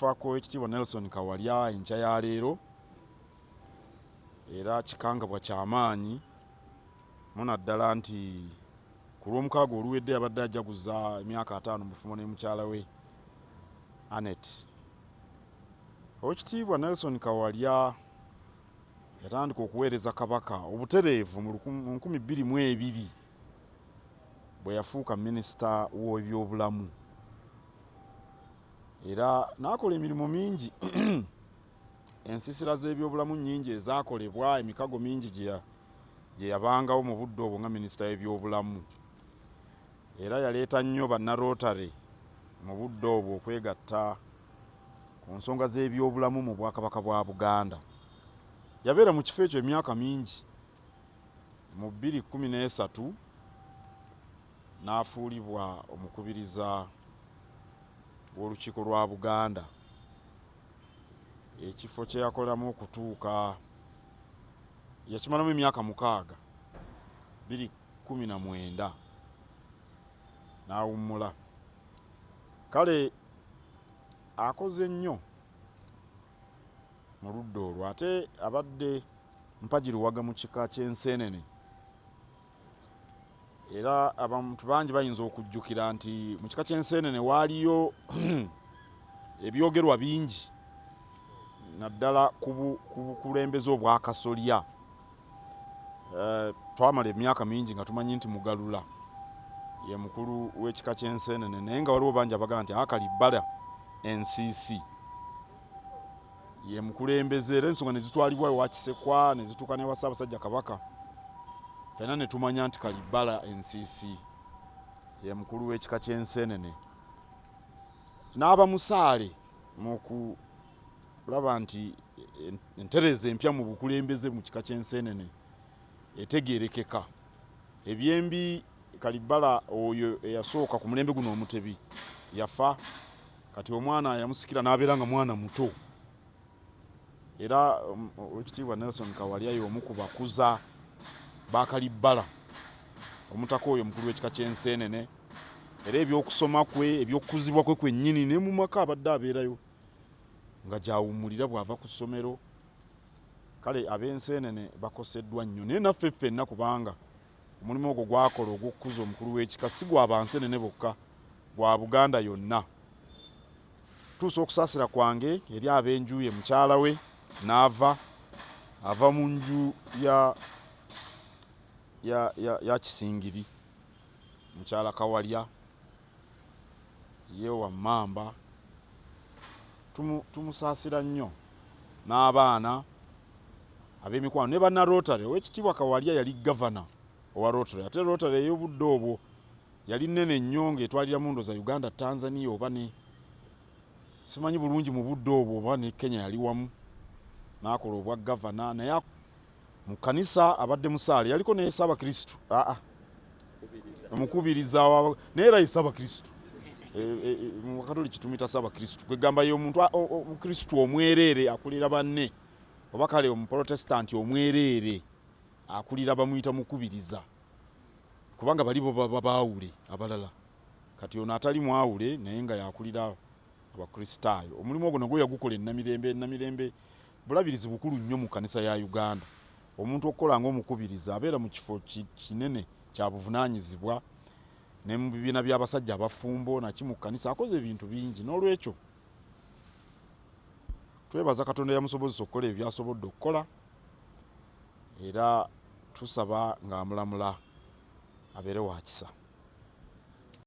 Okufa kw'Owekitiibwa Nelson Kawalya enkya ya leero era kikangabwa kya maanyi mu naddala nti ku Lwomukaaga oluwedde yabadde ajaguza emyaka 50 mu bufumbo ne mukyala we Annet. Owekitiibwa Nelson Kawalya yatandika okuweereza Kabaka obutereevu mu 2002 bwe yafuuka minisita w'ebyobulamu era n'akola emirimu mingi, ensiisira z'ebyobulamu nnyingi ezaakolebwa, emikago mingi gye yabangawo mu budde obwo nga minisita w'ebyobulamu. Era yaleeta nnyo banna Rotary mu budde obwo okwegatta ku nsonga z'ebyobulamu mu Bwakabaka bwa Buganda. Yabeera mu kifo ekyo emyaka mingi. Mu 2013 n'afuulibwa omukubiriza w'Olukiiko lwa Buganda, ekifo kye yakolamu okutuuka yakimalamu emyaka 6, 2019 n'awummula. Kale akoze nnyo mu ludda olwo, ate abadde mpagi luwaga mu kika ky'Enseenene. Era abantu bangi bayinza okujjukira nti mu kika ky'Enseenene waaliyo ebyogerwa bingi naddala ku bukulembeze obwakasolya. Twamala emyaka mingi nga tumanyi nti Mugalula ye mukulu w'ekika ky'Enseenene, naye nga waliwo bangi abagamba nti Kalibbala Ensiisi ye mukulembeze, era ensonga ne zitwalibwa ewa Kisekwa ne zituuka n'ewa Ssaabasajja Kabaka, ffenna ne tumanya nti Kalibbala Ensiisi ye mukulu w'ekika ky'Enseenene. N'aba musaale mu kulaba nti entereeza empya mu bukulembeze mu kika ky'Enseenene etegeerekeka. Ebyembi Kalibbala oyo eyasooka ku mulembe guno Omutebi yafa, kati omwana yamusikira n'abeera nga mwana muto. Era Owekitiibwa Nelson Kawalya y'omu ku bakuza ba Kalibbala, omutaka oyo omukulu w'ekika ky'Enseenene. Era ebyokusoma kwe, ebyokukuzibwa kwe kwennyini ne mu maka abadde abeerayo nga gy'awummulira bw'ava ku ssomero. Kale ab'Enseenene bakoseddwa nnyo, naye naffe ffenna, kubanga omulimu ogwo gwakola ogw'okukuza omukulu w'ekika si gwa Banseenene bokka, gwa Buganda yonna. Tuusa okusaasira kwange eri ab'enju ye, mukyala we n'ava ava mu nju ya, ya, ya, ya Kisingiri, mukyala Kawalya ye wa Mmamba. Tumusaasira nnyo n'abaana, ab'emikwano ne banna Rotary. Owekitiibwa Kawalya yali gavana owa Rotary, ate Rotary ey'obudde obwo yali nnene nnyo ng'etwaliramu ndowooza Uganda, Tanzania oba ne simanyi bulungi mu budde obwo oba ne Kenya yali wamu, n'akola obwa gavana. Naye mu kkanisa abadde musaale, yaliko ne Ssaabakristu, aa omukubiriza, naye era ye Ssaabakristu. Mu Bakatoliki tumuyita Ssaabakristu, kwegamba ye omuntu omukristu omwereere akulira banne, oba kale omuprotestanti omwereere akulira bamuyita mukubiriza, kubanga bali bo baba baawule abalala. Kati ono atali mwawule naye nga yakulira Abakristaayo, omulimu ogwo nagwo yagukola e Namirembe. Namirembe bulabirizi bukulu nnyo mu kkanisa ya Uganda. Omuntu okukola ng'omukubiriza abeera mu kifo kinene kya buvunaanyizibwa, ne mu bibiina by'abasajja abafumbo naki mu kkanisa akoze ebintu bingi. N'olwekyo twebaza Katonda eyamusobozesa okukola ebyo by'asobodde okukola, era tusaba ng'amulamula abeere wa kisa.